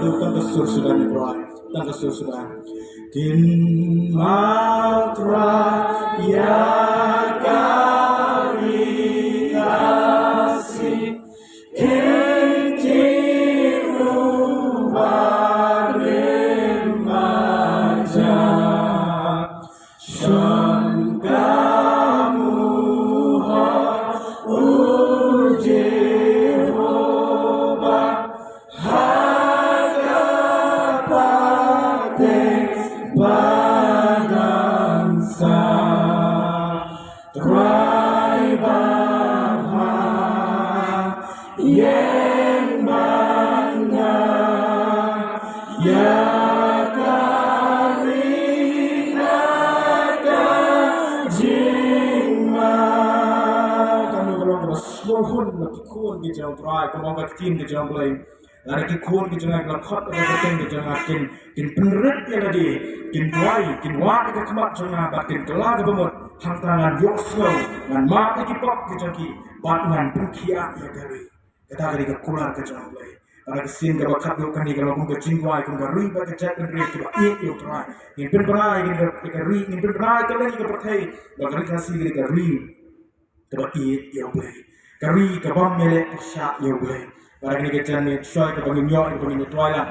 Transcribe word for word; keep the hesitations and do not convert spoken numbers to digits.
Tang ka sur suda ni Trai. Tang ka sur suda. Kynmaw Trai ïa ka ri Khasi. Kynti u barim majak. Shon ka muhor u Jehobah ha ka pateng ba dang sah. Trai ba ha ïeng ban nang ïa ka ri na ka jingma. Kane ka long kaba sngewhun na ki khun ki jong u Trai, kumba ong ka ktien ka jong u Blei. Lada ki khun ki jong nga ki la khot ïa ka kyrteng ka jong nga, kin, kin pynrit ïa lade, kin duwai, kin wad ïa ka khmat jong nga bad kin kylla kaba mut, hangta ngan ïohsngew, ngan map ïa ki pop ki jong ki bad ngan pynkhiah ïa ka ri. Kata ka dei ka kular ka jong u Blei. Bad ka sien kaba khatduh kane ka long kum ka jingduwai kum ka ri bad ka jaitbynriew kiba ïeit ïa u Trai. Ngin pynbna ïa ka ri, ngin pynbna ïa ka ri, ka pyrthei, ba ka ri Khasi ka dei ka ri kaba ïeit ïa u Blei, ka ri kaba ym ïaleh pyrshah ïa u Blei. Bad kane ka jan ne shuwa kaba ngin ïoh, kaba ngin ïa duwai lang,